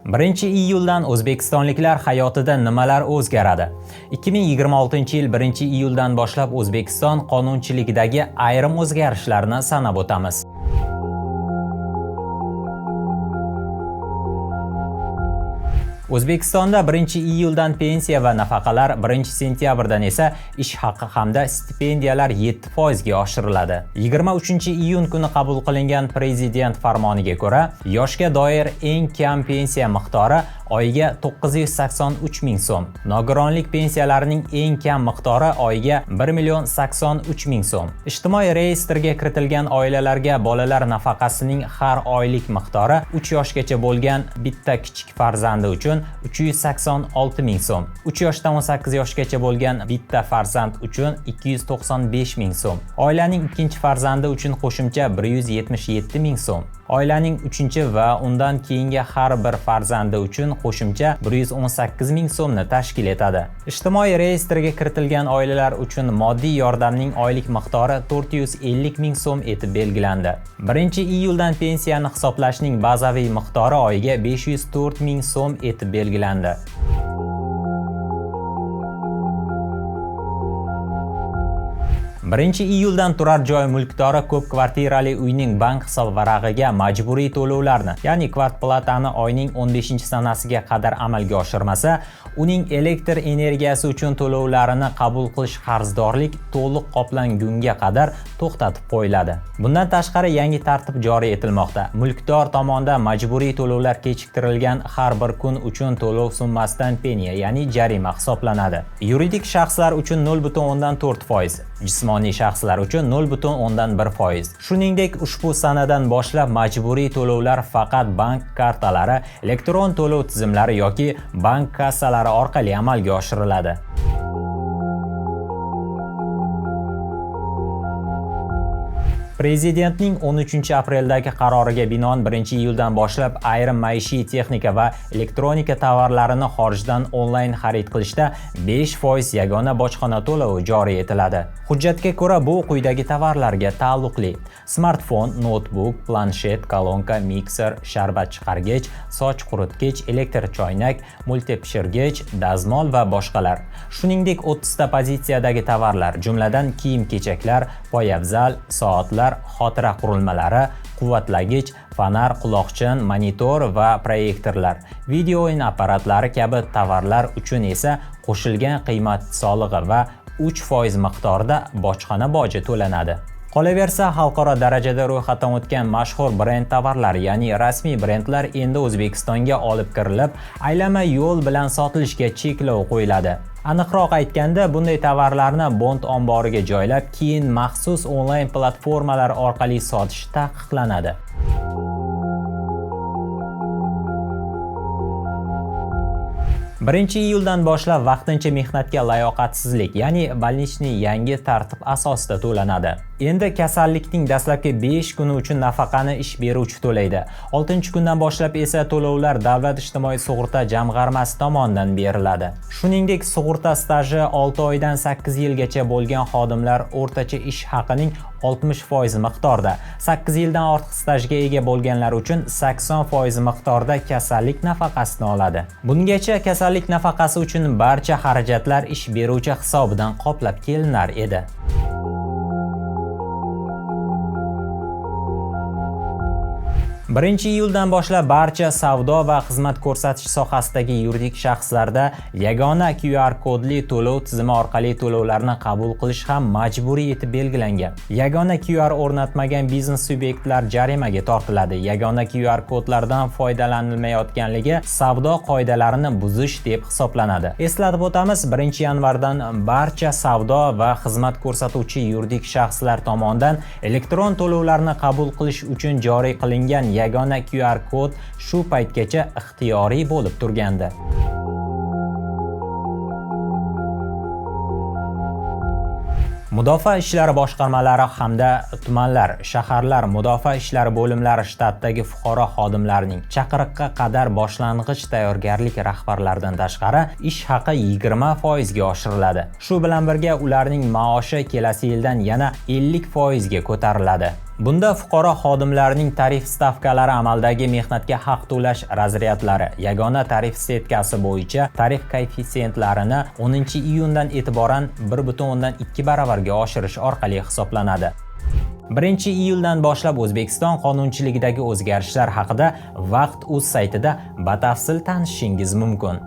1-iyuldan o'zbekistonliklar hayotida nimalar o'zgaradi? 2026-yil 1-iyuldan boshlab O'zbekiston qonunchiligidagi ayrim o'zgarishlarni sanab o'tamiz. O'zbekistonda 1-iyuldan pensiya va nafaqalar, 1-sentyabrdan esa ish haqi hamda stipendiyalar 7% ga oshiriladi. 23-iyun kuni qabul qilingan prezident farmoniga ko'ra, yoshga doir eng kam pensiya miqdori oyiga 983 ming so'm, nogironlik pensiyalarining eng kam miqdori oyiga 1 million 83 ming so'm. Ijtimoiy reyestrga kiritilgan oilalarga bolalar nafaqasining har oylik miqdori 3 yoshgacha bo'lgan bitta kichik farzandi uchun 386 ming so'm, 3 yoshdan 18 yoshgacha bo'lgan bitta farzand uchun 295 ming so'm, oilaning ikkinchi farzandi uchun qo'shimcha 177 ming so'm, oilaning uchinchi va undan keyingi har bir farzandi uchun qo'shimcha 118 ming so'mni tashkil etadi. Ijtimoiy reyestrga kiritilgan oilalar uchun moddiy yordamning oylik miqdori 450 ming so'm etib belgilandi. 1-iyuldan pensiyani hisoblashning bazaviy miqdori oyiga 504 ming so'm etib belgilandi. 1-iyuldan turar joy mulkdori ko'p kvartirali uyning bank hisob varag'iga majburiy to'lovlarni, ya'ni kvartplatani oyning 15-sanasiga qadar amalga oshirmasa, uning elektr energiyasi uchun to'lovlarini qabul qilish qarzdorlik to'liq qoplangunga qadar to'xtatib qo'yiladi. Bundan tashqari yangi tartib joriy etilmoqda. Mulkdor tomonidan majburiy to'lovlar kechiktirilgan har bir kun uchun to'lov summasidan penya, ya'ni jarima hisoblanadi. Yuridik shaxslar uchun 0.4%, jismoniy shaxslar uchun 0.1%. Shuningdek, ushbu sanadan boshlab majburiy to'lovlar faqat bank kartalari, elektron to'lov tizimlari yoki bank kassalari orqali amalga oshiriladi. Prezidentning 13-apreldagi qaroriga binoan 1-iyuldan boshlab ayrim maishiy texnika va elektronika tovarlarini xorijdan onlayn xarid qilishda 5% yagona bojxona to'lovi joriy etiladi. Hujjatga ko'ra, bu quyidagi tovarlarga taalluqli: smartfon, noutbuk, planshet, kolonka, mikser, sharbat chiqargich, soch quritgich, elektr choynak, multipishirgich, dazmol va boshqalar. Shuningdek, 30 ta pozitsiyadagi tovarlar, jumladan kiyim-kechaklar, poyabzal, soatlar, xotira qurilmalari, quvvatlagich, fonar, quloqchin, monitor va proyektorlar, video o'yin apparatlari kabi tovarlar uchun esa qo'shilgan qiymat solig'i va 3% miqdorida bojxona boji to'lanadi. Qolaversa, xalqaro darajada ro'yxatdan o'tgan mashhur brend tovarlar, ya'ni rasmiy brendlar endi O'zbekistonga olib kirilib, aylanma yo'l bilan sotilishiga cheklov qo'yiladi. Aniqroq aytganda, bunday tovarlarni bond omboriga joylab, keyin maxsus onlayn platformalar orqali sotish taqiqlanadi. 1-iyuldan boshlab vaqtincha mehnatga layoqatsizlik, ya'ni больничный yangi tartib asosida to'lanadi. Endi kasallikning dastlabki 5 kuni uchun nafaqani ish beruvchi to'laydi. 6-kundan boshlab esa to'lovlar Davlat ijtimoiy sug'urta jamg'armasi tomonidan beriladi. Shuningdek, sug'urta staji 6 oydan 8 yilgacha bo'lgan xodimlar o'rtacha ish haqining 60% miqdorida, 8 yildan ortiq stajga ega bo'lganlar uchun 80% miqdorida kasallik nafaqasini oladi. Bungacha kasallik nafaqasi uchun barcha xarajatlar ish beruvchi hisobidan qoplab kelinar edi. 1-iyuldan boshlab barcha savdo va xizmat ko'rsatish sohasidagi yuridik shaxslarda yagona QR kodli to'lov tizimi orqali to'lovlarni qabul qilish ham majburiy etib belgilangan. Yagona QR o'rnatmagan biznes subyektlar jarimaga tortiladi. Yagona QR kodlardan foydalanilmayotganligi savdo qoidalarini buzish deb hisoblanadi. Eslatib o'tamiz, 1-yanvardan barcha savdo va xizmat ko'rsatuvchi yuridik shaxslar tomonidan elektron to'lovlarni qabul qilish uchun joriy qilingan yagona QR kod shu paytgacha ixtiyoriy bo'lib turgandi. Mudofaa ishlari boshqarmalari hamda tumanlar, shaharlar mudofaa ishlari bo'limlari shtatdagi fuqaro xodimlarining chaqiriqqa qadar boshlang'ich tayyorgarlik rahbarlaridan tashqari ish haqi 20% ga oshiriladi. Shu bilan birga ularning maoshi kelasi yildan yana 50% ga ko'tariladi. Bunda fuqaro xodimlarining tarif stavkalari amaldagi mehnatga haq to'lash razryadlari yagona tarif setkasi bo'yicha tarif koeffitsiyentlarini 10-iyundan e'tiboran 1,2 baravarga oshirish orqali hisoblanadi. 1-iyuldan boshlab O'zbekiston qonunchiligidagi o'zgarishlar haqida Vaqt.uz saytida batafsil tanishishingiz mumkin.